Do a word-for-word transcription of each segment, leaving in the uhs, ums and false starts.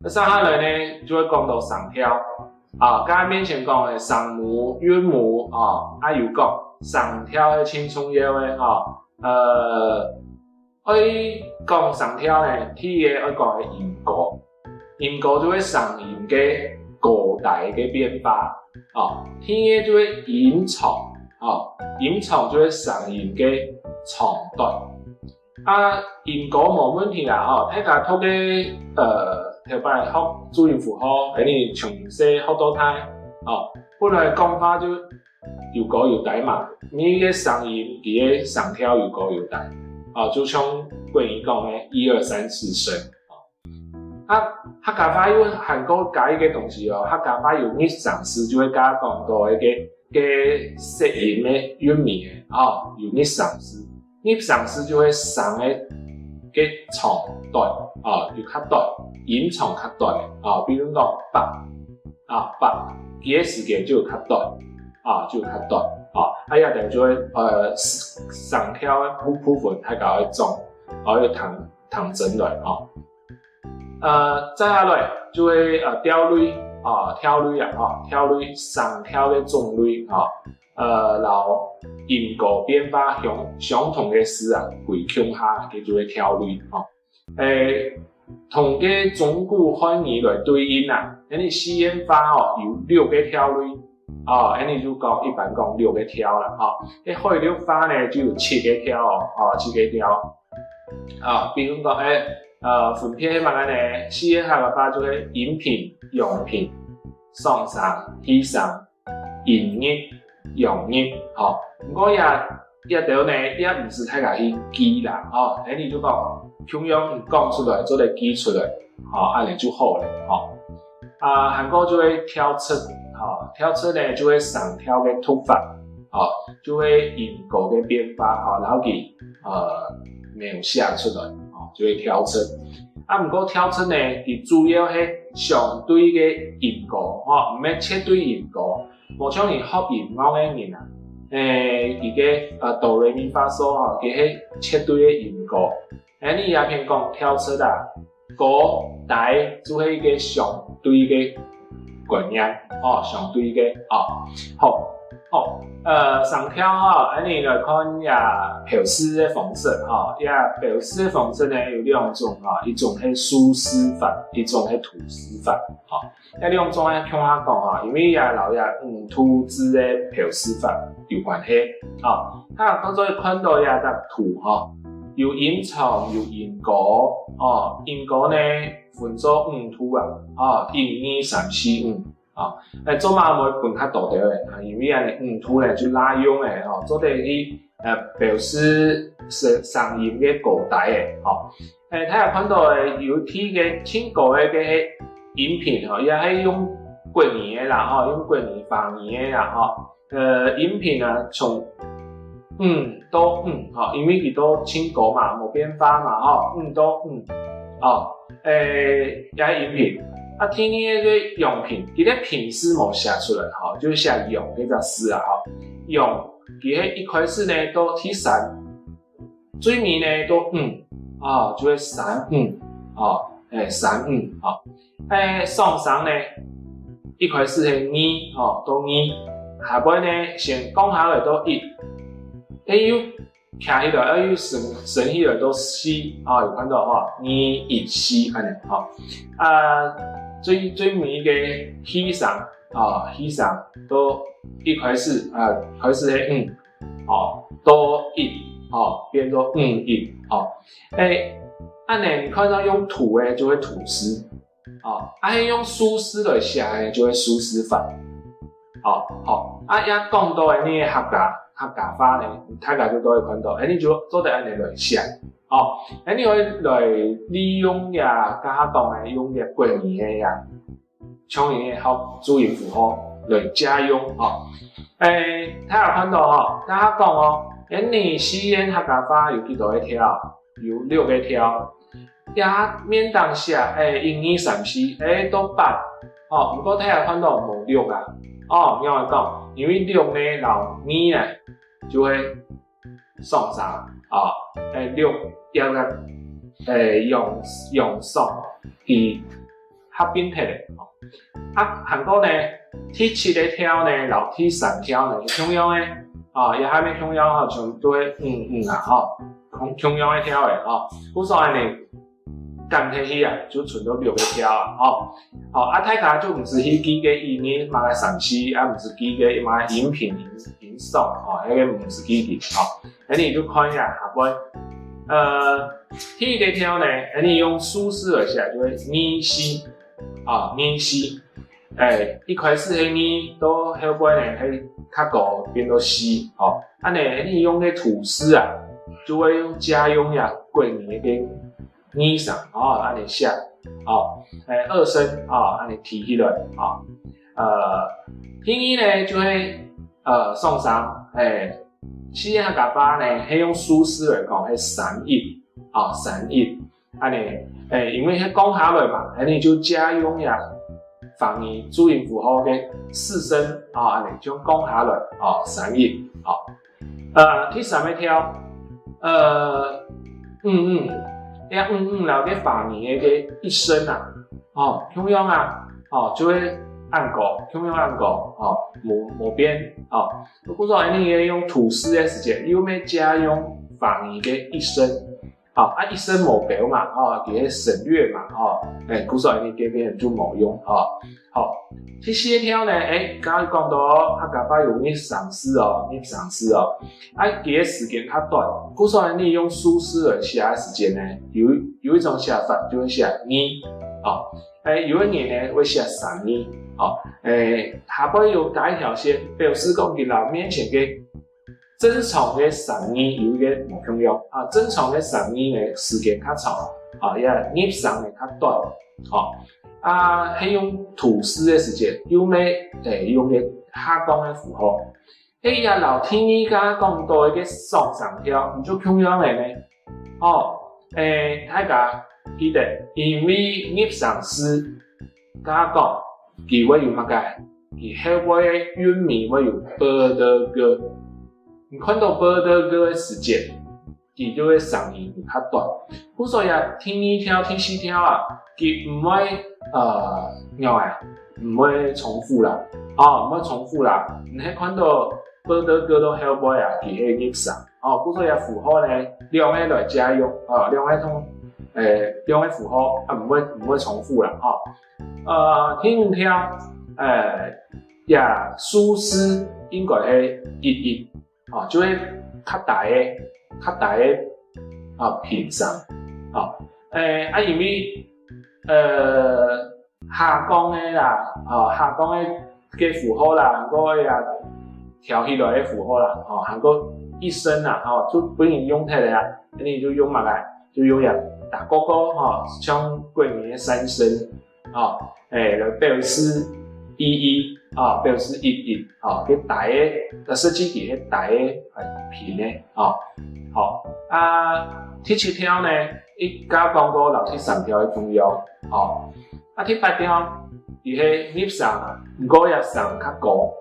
該接下來呢，就會講到聲調。啊，頭先面前講个聲母、韻母，啊，也有講聲調係盡重要个，啊，呃，愛講聲調呢，第一个愛講个音高。音高就係聲音个高低个變化。啊，第二个就係音長。啊，音長就係聲音个長短。 啊，音高無問題啦，吼，大家讀个，呃，頭擺學注音符號，恁呢從細學到大，吼，本來講話就有高有低嘛，每个聲音佢个聲調有高有低，啊，就像國語講个一二三四聲。 啊，客家話又還過加一个東西哦，客家話有入聲字，就係頭先講到个該，該塞音个韻尾个，哦，有入聲字。入聲字就係聲个，个長短，哦，有較短，音長較短个，哦，比如講八，啊，八，佢个時間就有較短，啊，就有較短，啊，啊，這兜就係，呃，聲調个部，部分大家愛掌，愛聽，聽真來，哦。 呃，接下來就係，呃，調類，啊，調類啊，吼，調類，聲調个種類，吼，呃，摎音高變化相，相同个字啊，歸共下，叫做調類，吼。誒，同該中古漢語來對應啊，恁呢四縣話吼，有六个調類，哦，恁呢就講，一般講六个調啦，吼。該海陸話呢，就有七个調哦，哦，七个調。 啊，比如講，誒，呃，分別係麼个呢？四縣客家話就係陰平、陽平、上聲、去聲、陰入、陽入，吼。毋過這，這兜呢，也毋使大家去記啦，吼。恁呢就講，共樣講出來，做得記出來，吼，恁呢就好了，吼。 啊，還過就係調值，吼，調值呢就係聲調个讀法，吼，就係音高个變化，吼，摎佢，呃，描寫出來，吼，就係調值。啊，毋過調值呢，佢主要係相對个音高，吼，毋係絕對音高。無像你學音樂个人啊，誒，佢个，呃，do re mi fa so，吼，佢係絕對个音高。誒，你這片講調值啊， 高低就係一个相對个觀念，哦，相對个，哦。好，好，呃，聲調吼，恁呢來看這表示个方式，吼，這表示个方式呢有兩種，吼，一種係數字法，一種係圖示法，吼。這兩種呢，共下講，吼，因為這摎這五度制个表示法有關係，吼。啊，當作看到這隻圖，吼， 有陰長，有陰高，哦，陰高呢分做五度啊，哦，一、二、三、四、五，哦，誒，做麼毋會分較多兜仔？啊，因為恁呢五度呢就罅用个，哦，做得去，呃，表示聲，聲音个高低个，哦。誒，大家看到个有第一个盡高个該个陰平，哦，也係用國語个啦，哦，用國語華語个啦，哦。 呃，陰平啊，從五到五，吼，因為佢都盡高嘛，無變化嘛，吼，五到五，哦，誒，這係陰平。啊，第二个就係陽平，佢个平字無寫出來，吼，就寫陽這隻字啊，吼。陽，佢係一開始呢到第三， 最尾呢到五，哦，就係三五，哦，誒，三五，哦。誒，上聲呢，一開始係二，哦，到二，下背呢先降下來到一，誒，又徛起來，誒，又升，升起來到四，哦，有看到吼，二一四恁呢，吼。啊，最，最尾个去聲，哦，去聲到一開始，啊，開始係五， 哦，到一，哦，變做五一，哦。誒，恁呢你看到用圖个就係圖示，哦，啊係用數字來寫个就係數字法，哦，好，啊這講到个呢客家，客家話呢，大家就都會看到，誒，你就做得恁呢來寫，哦，誒，你可以來利用這，頭下講个用這國語个這， 像恁呢學注音符號來借用，吼。誒，大家看到吼，頭下講哦，恁呢四縣客家話有幾多个調？有六个調。這面頂寫，誒，一、二、三、四，誒，到八，吼，毋過大家看到無六啊，哦，仰會講？因為六呢摎二呢，就係 上聲，啊，誒，六，這个，誒，陽，陽上，佢合併忒咧。啊，還過呢，第七个調呢，摎第三調呢，係共樣个，啊，也還係共樣吼，全部都係五五啊，吼，共共樣个調仔，吼。故所呢，減忒去啊，就賰到六个調啊，吼。好，啊，大家就毋使去記該一二麼个三四，啊，毋使記該麼个陰平陰上，吼，該个毋使記佢，吼。恁呢就看一下下背。呃，第一个調呢，恁呢用數字來寫，就係二四，啊，二四。欸，一開始係二，到後背呢係較高變到四，吼。恁呢，恁呢用个圖示啊，就會用借用這國語个二聲，吼，恁呢寫，吼，欸，二聲，吼，恁呢提起來，吼。呃，第二呢就係，呃，上聲，欸，四縣客家話呢係用數字來講係三一，吼，三一。 恁呢，欸，因為係降下來嘛，恁呢就借用這華語注音符號个四聲，啊，恁呢就降下來，啊，三一，啊。呃，第三个調，呃，五五，這五五摎該華語个該一聲啊，哦，共樣啊，哦，就會恁高，共樣恁高，哦，無無變，哦。故所恁呢用圖示个時節，又愛借用華語个一聲。 好，啊，一聲無標嘛，吼，佢係省略嘛，吼，欸，故所呢，這片就無用，吼。好，第四調呢，欸，頭先講到客家話有入聲字哦，入聲字哦，啊，佢个時間較短，故所呢，用數字來寫个時間呢，有有一種寫法就會寫二，哦，欸，有个人呢會寫三二，哦，欸，下背有加一條線，表示講佢摎面前个 正常个聲義有一個無共樣啊，正常个聲義呢時間較長，啊，也入聲呢較短，吼。啊，係用圖示个時節，又愛，欸，用个下降个符號。欸，也摎第二个講到个上聲調，毋就共樣个呢？哦，欸，大家記得，因為入聲字 加講，佢會有麼个？佢後背个韻尾會有b、d、g。你看到b、d、g个時節，佢就會聲義會較短。故所以啊，第二調、第四調啊，佢毋會，呃，仰仔，毋會重複啦，哦，毋會重複啦。你係看到b、d、g到後背啊，佢係入聲。 哦，故所以符號呢，兩個來借用，哦，兩個通，欸，兩個符號，啊，毋會，毋會重複啦，吼。呃，第五調，欸，這數字應該係一一，哦，就係較低个，較低个，啊，平聲，哦。欸，啊，因為，呃， 下降个啦，吼，下降个个符號啦，還過呀調起來个符號啦，吼，還過一聲啦，吼，就分人用忒了啊，恁呢就用麼个？就用這打勾勾，吼，像國語个三聲，吼，欸，來表示一一，吼，表示一一，吼，該低个，該實際佢係低个，欸，平个，吼。好，啊，第七調呢，一加講過摎第三調个共樣，吼。 啊，第八調，佢係入聲，毋過這聲較高，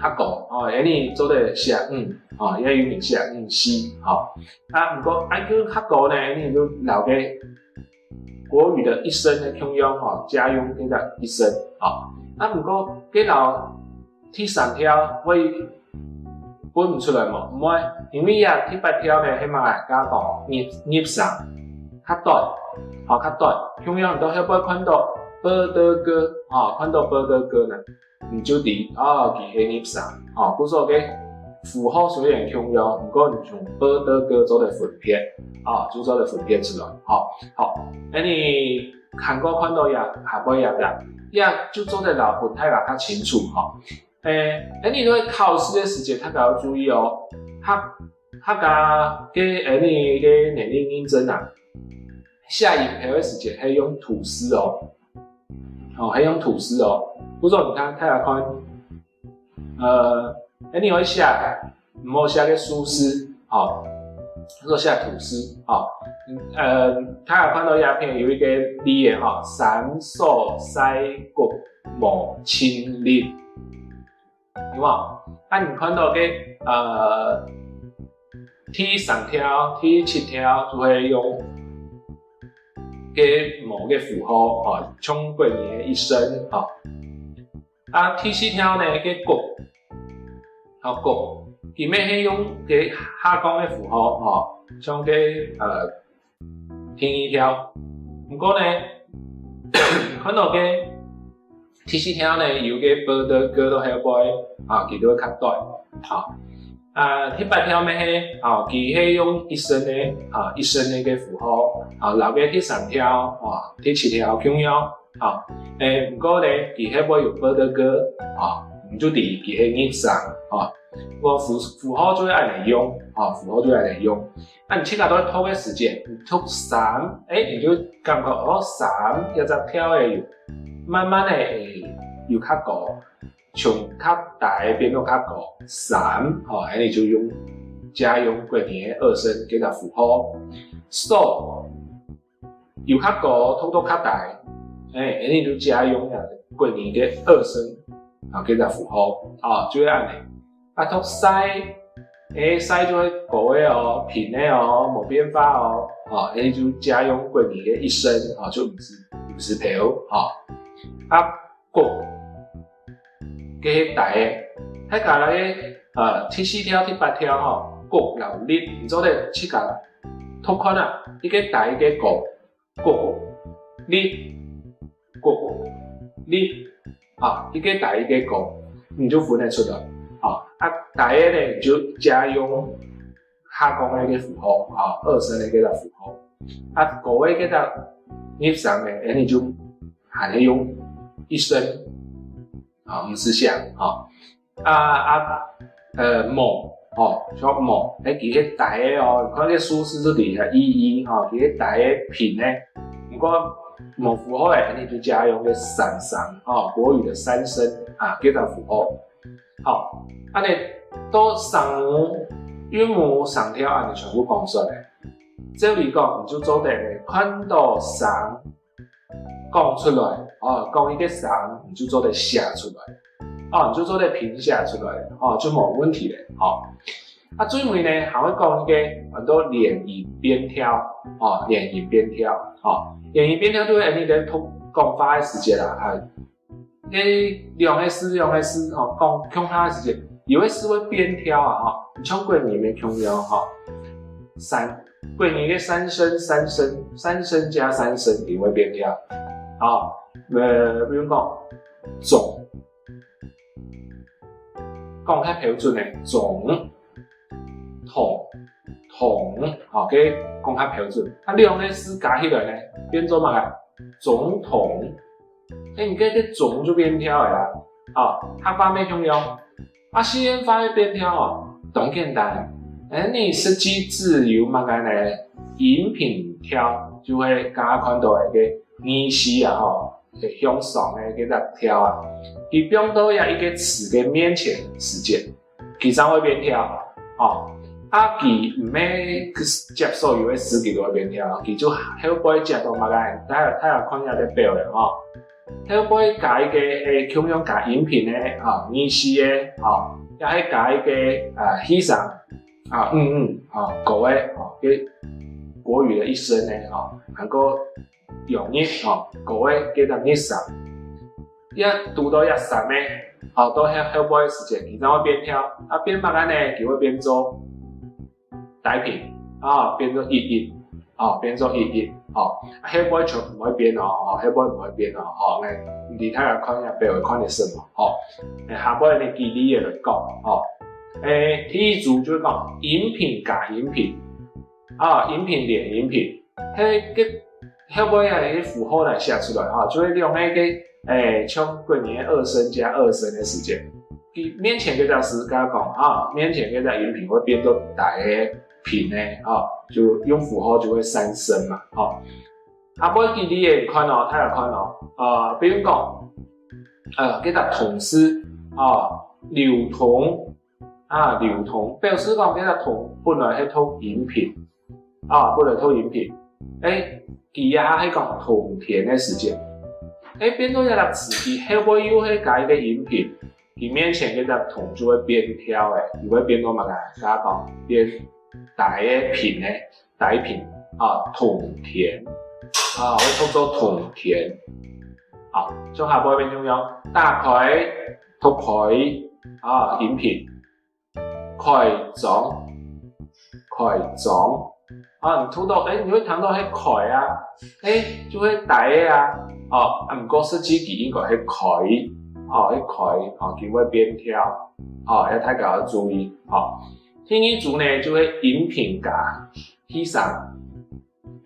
較高，吼，恁呢做得寫五，吼，也有人寫五四，吼。啊，毋過恁樣較高呢，恁呢就摎該國語个一聲个共樣，吼，借用該個一聲，吼。啊，毋過該摎 第三調會分毋出來無？毋會，因為這第八調呢係麼个？頭先講入入聲較短，吼，較短。共樣你到後背看到b、d、g，吼，看到b、d、g呢，你就知，哦，佢係入聲，吼，故所該符號雖然共樣，毋過你從b、d、g做得分別，吼，就做得分別出來，吼。好，恁呢還過看到這下背這隻，這就做得摎分大家較清楚，吼。 欸，恁呢在考試个時節，大家愛注意哦。客客家个恁呢个能力認證啊，寫音標个時節係用圖示哦，哦，係用圖示哦。故所你看，大家看，呃，恁呢愛寫，毋好寫个數字，吼，愛寫圖示，吼。呃，大家看到這片有一個例仔，吼，三鎖西骨無盡力。 有無？啊，你看到个，呃，第三調、第七調就係用个無个符號，吼，像國語个一聲，吼。啊，第四調呢，个谷，吼，谷，佢乜係用个下降个符號，吼，像个，呃，第二調。毋過呢，看到个第四調呢，有个b、d、g在後背，啊，佢就會較短，啊。啊，第八調乜係，啊，佢係用一聲个，啊，一聲个个符號，啊，摎个第三調，啊，第七調共樣，啊。誒，毋過呢，佢後背有b、d、g，啊，你就知佢係入聲，啊。个符，符號就會恁樣用，啊，符號就會恁樣用。 啊，你自家在讀个時節，你讀三，誒，你就感覺，哦，三這隻調仔有，慢慢仔，誒，有較高，從較低變到較高，三，吼，恁樣就用，借用國語个二聲這隻符號。所，有較高，讀到較低，誒，恁樣就借用這國語个二聲，啊，這隻符號，啊，就會恁樣。 啊，讀細，誒，細就係高个哦，平个哦，無變化哦，吼，誒，就借用國語个一聲，吼，就毋使，毋使標，吼。啊，谷，該係低个，大家來，呃，第四調、第八調，吼，谷摎立，你做得自家讀看啊，一個低一個高， 谷，立，谷，立，啊，一個低一個高，你就分得出來。啊，啊，低个呢，你就借用下降个个符號，啊，二聲个个符號。啊，高个个入聲呢，誒，你就還係用一聲，啊，毋使寫，啊。 啊，啊，呃，無，吼，像無，誒，佢係低个哦，你看這數字就知啊，一一，吼，佢係低个平个。毋過無符號个，你就借用个三聲，吼，國語个三聲啊，這隻符號。好，恁樣到聲母、韻母、聲調，恁樣全部講煞了。照理講，你就做得看到聲 講出來，哦，講一個聲，你就做得寫出來，哦，你就做得拼寫出來，哦，就無問題了，哦。啊，最尾呢，還會講一個安到連音變調，哦，連音變調，哦，連音變調就係你在讀講話个時節啦，啊，該兩個字、兩個字，哦，講共下个時節，有个字會變調啊，哦，像國語乜共樣，哦，三 國語个三聲、三聲、三聲加三聲，佢會變調。好，呃，比如講，總，講較標準个，總，統，統，好，該講較標準。啊，兩個字加起來呢，變做麼个？總統。誒，你該个總就變調个啦。好，客話乜共樣。 啊，四縣話个變調哦，當簡單。誒，你實際只有麼个呢？陰平調，就係頭下看到个該二四啊，吼，向上个該隻調啊。佢放到這一個詞个面前時節，佢正會變調，吼。啊，佢毋係接所有个詞佢都會變調，佢就後背接到麼个，大家，大家看這個表了，吼。 後背加一個，誒，共樣加陰平个，啊，二四个，啊，也係加一個，啊，四聲，啊，五五，啊，高个，啊，該國語个一聲个，啊，還過陽入，啊，高个，該隻入聲。也堵到這三个，啊，到後，後背个時節，佢正會變調，啊，變麼个呢？佢會變做 低平，啊，變做一一，啊，變做一一，啊，後背全毋會變哦，啊，後背毋會變哦，啊，來，你大家看這表會看得識無？啊，誒，下背呢舉例仔來講，啊，誒，第一組就係講陰平加陰平，啊，陰平連陰平，該个後背个符號來寫出來，啊，就係兩個个，誒，像國語个二聲加二聲个時節。 佢面前該隻字，頭下講，啊，面前該隻陰平會變做低个平个，啊，就用符號就會三聲嘛，吼。啊，愛舉例仔看哦，大家看哦，呃，比如講，呃，該隻通字，啊，流通，啊，流通，表示講該隻通本來係讀陰平， 啊，本來讀陰平。誒，佢這下係講通天个時節。誒，變做這隻詞，佢後背又係加一個陰平，佢面前該隻通就會變調仔，佢會變到麼个？頭下講變低个平个，低平，啊，通天。啊，會讀做通天。啊，像下背片共樣，打開，讀開，啊，陰平，開張，開張。啊，你讀到，欸，你會聽到係開啊，欸，就係打个啊，哦，啊，毋過實際佢應該係開，哦，係開，哦，佢會變調，哦，這大家愛注意，哦。第二組呢，就係陰平加去聲。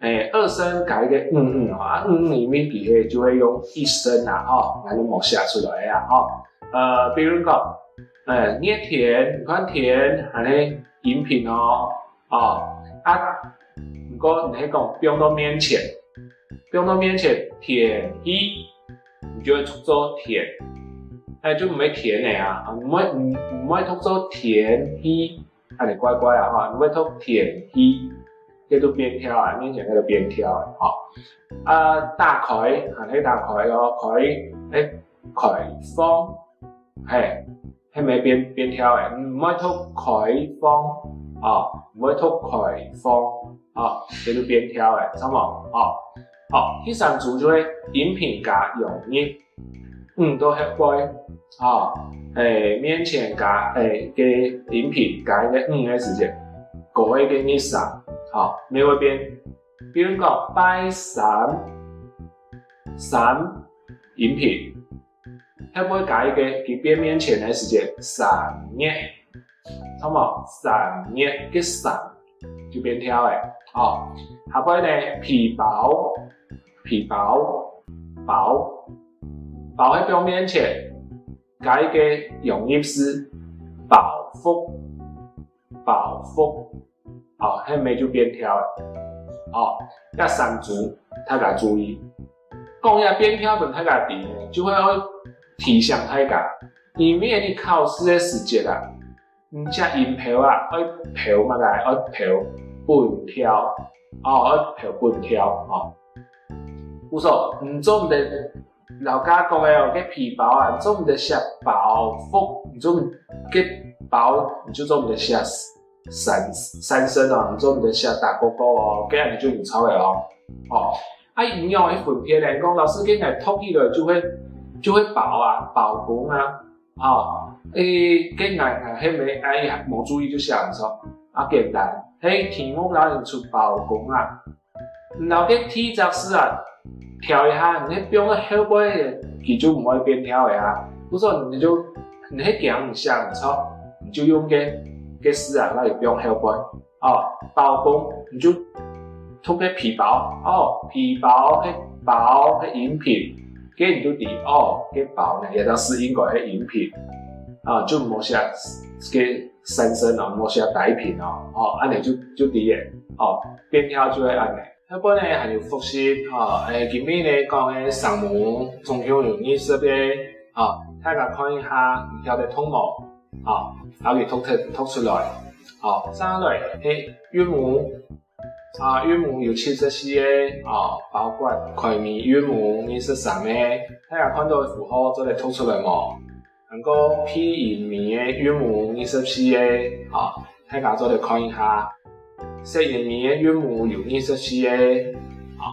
欸，二聲加一個嗯嗯，啊，嗯嗯裡面佢係就會用一聲啊，吼，𠊎都無寫出來啊，吼。呃，比如講，呃，熱天，你看天，恁呢陰平哦，哦，啊，毋過你係講放到面前，放到面前，天氣，你就會讀做天，欸，就毋會天个啊，毋會，毋，毋會讀做天氣，恁呢怪怪啊，吼，毋會讀天氣，該就變調啊，面前該就變調啊，吼。啊，打開，還係打開哦，開，欸，開放，嘿，係毋係變，變調个，毋會讀開放，哦，毋會讀開放，哦，該就變調个，著無？哦，好，第三組就係陰平加陽入。 嗯，到後背，吼，欸，面前加，欸，个陰平加一個嗯个時節，過一個入聲，吼，乜會變。比如講，拜三，三，陰平，後背加一個，佢變面前个時節，三月，著無？三月个三就變調个，吼。下背呢，皮包，皮包，包， 包係放面前，加一個陽入字，包袱，包袱，哦，係毋係就變調了？哦，這三組大家注意。講這變調分大家知呢，就係愛提醒大家，因為你考試个時節啊， 你這音標啊，愛標麼个？愛標本調，哦，愛標本調，哦。故所，你做毋得，老家講个哦，該皮包啊，你做毋得寫包袱，你做毋，該包，你就做毋得寫三，三聲哦，你做毋得寫打勾勾哦，該樣你就毋著个哦。哦，啊，你仰般分辨呢？講老師，該𠊎讀起來就會，就會包啊，包公啊。 哦，欸，該𠊎，𠊎係無，哎呀，無注意就寫毋著。啊，簡單，係題目摎你出包公啊。你摎該第一隻字啊，調一下，你係放到後背，佢就毋會變調个啊。故所你就，你係驚你寫毋著，你就用該，該字啊，摎佢放後背。 哦，包公，你就讀該皮包，哦，皮包係包係陰平，該你就知，哦，該包呢，這隻字應該係陰平，啊，就毋好寫該三聲哦，毋好寫低平哦，哦，恁呢就，就知了，哦，變調就係恁呢。後背呢還有複習，哦，欸，今晡日呢講个聲母總共有二十個，哦，大家看一下，你曉得讀無？ 哦，摎佢讀忒，讀出來。哦，接下來係韻母，啊，韻母有七十四個，哦，包括開尾韻母二十三個，大家看到符號做得讀出來無？還過鼻音尾个韻母二十四個，哦，大家做得看一下。塞音尾个韻母有二十四個，哦，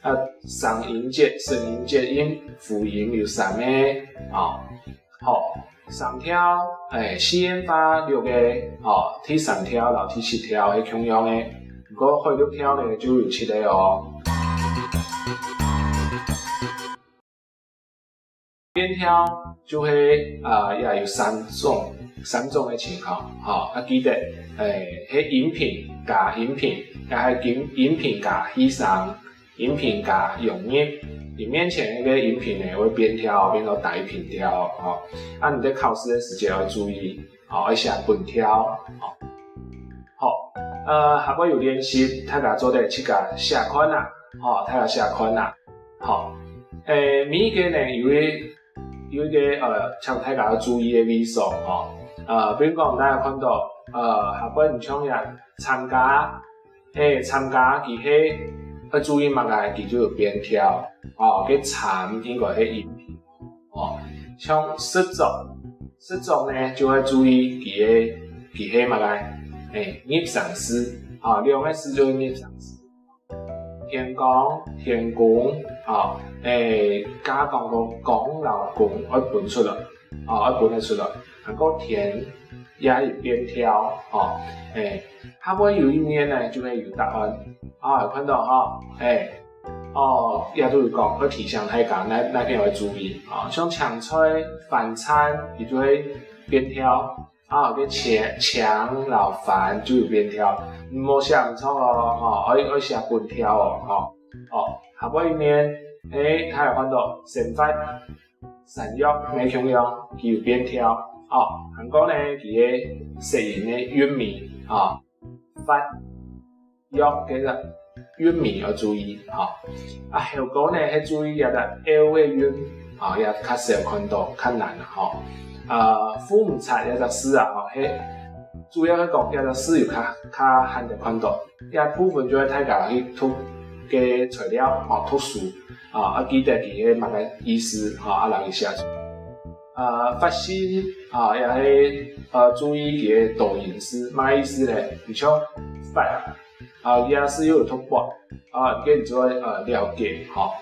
啊，聲音節、舌音節、音，輔音有三個，哦。好，聲調，欸，四縣話六個，哦，第三調摎第七調係共樣个，毋過海陸調呢就有七個哦。變調就係，啊，也有三種，三種个情況，吼，啊，記得，欸，係陰平加陰平，也係陰，陰平加去聲， 陰平加陽入，佢面前該個陰平呢會變調，變做低平調，吼。啊，你在考試个時節愛注意，吼，愛寫本調，吼。好，呃，下背有練習，大家做得自家寫看啊，吼，大家寫看啊。好，欸，每一個呢有一，有一個，呃，請大家愛注意个位所，吼。呃，比如講，大家看到，呃，下背你像這參加， 係，參加佢係愛注意麼个，佢就有變調。哦，該參應該係陰平。哦，像食著，食著呢就愛注意佢个，佢係麼个，欸，入聲字。哦，兩個字就係入聲字。天光、天公，啊，誒，加講个光摎公愛分出來，啊，愛分得出來。還過天也有變調，吼，誒，下背有一面呢，就會有答案，啊，有看到吼，誒，哦，也就係講愛提醒大家，哪，哪片愛注意，啊，像青菜、番棧，佢就會變調。 啊，該青，青摎番就有變調，毋好寫毋著哦，吼，愛，愛寫本調哦，吼。哦，下背一面，誒，大家有看到生活、山藥乜共樣，佢有變調，哦，還過呢，佢个舌音个韻尾，哦，發、 藥个韻尾愛注意，吼。啊，後背呢，係注意這個L个韻，吼，也較少看到，較難啊，吼。呃，赴毋掣這隻字啊，吼，係主要係講這隻字有較，較罕得看到。這部分就係大家去讀个材料，吼，讀書，啊，愛記得佢係麼个意思，吼，啊，摎佢寫出。 呃，發信，啊，也係，呃，注意佢个多音字，麼个意思呢？你像發，啊，也係有讀發，啊，你就會，呃，了解，吼。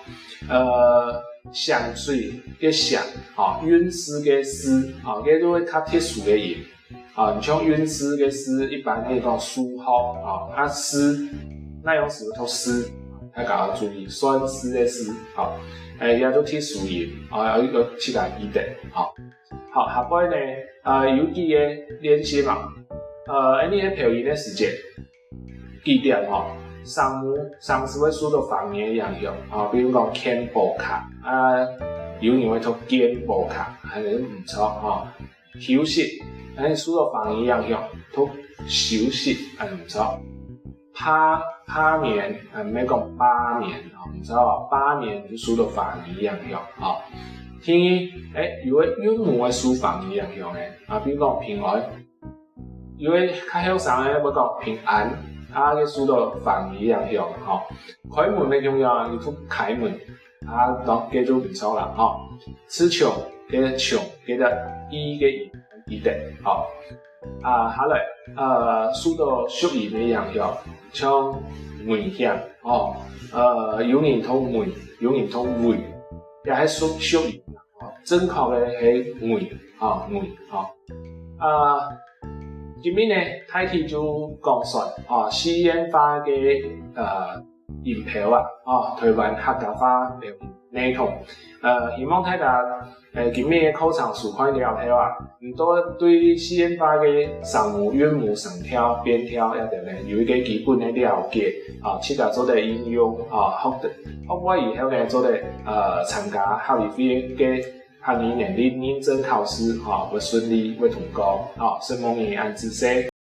呃，省水个省，吼，運勢个勢，吼，這就會較特殊个音。啊，你像運勢个勢，一般係講數學，啊，啊，勢，哪樣時會讀勢？大家愛注意，算式个式，吼，誒，也就特殊音，啊，愛，愛自家記得，吼。 好，下背呢，呃，有幾個練習嘛。呃，恁呢个標音个時節，記得吼，聲母，聲字會受到方言个影響，啊，比如講健保卡，啊，有人會讀健保卡，還係毋著吼。休息，誒，受到方言影響，讀休息，還係毋著。 罷，罷免，呃，毋係講罷免，吼，毋著哦，罷免就受到方言影響，吼。第二，誒，有个韻母會受方言影響个，啊，比如講平安，有个較後生个會講平安，啊，佢受到方言影響，吼。開門个共樣，佢讀開門，啊，當然就毋著啦，吼。詞窮，該個窮，該個E个音，記得，吼。 啊，下來，呃，受到屬音个影響，像危險，吼，呃，有人讀危，有人讀危，也係屬，屬音，吼，正確个係危，吼，危，吼。啊，今日呢，大體就講算，吼，四縣話个，呃， 音標啊，哦，臺灣客家話个系統。呃，希望大家，呃，今日个課程收看了後啊，你都對四縣話个聲母、韻母、聲調、變調這兜呢，有一個基本个了解，啊，自家做得應用，啊，學得，學會以後呢，做得，呃，參加客委會个客語能力認證考試，啊，會順利，會通過，啊，承蒙你，恁仔細。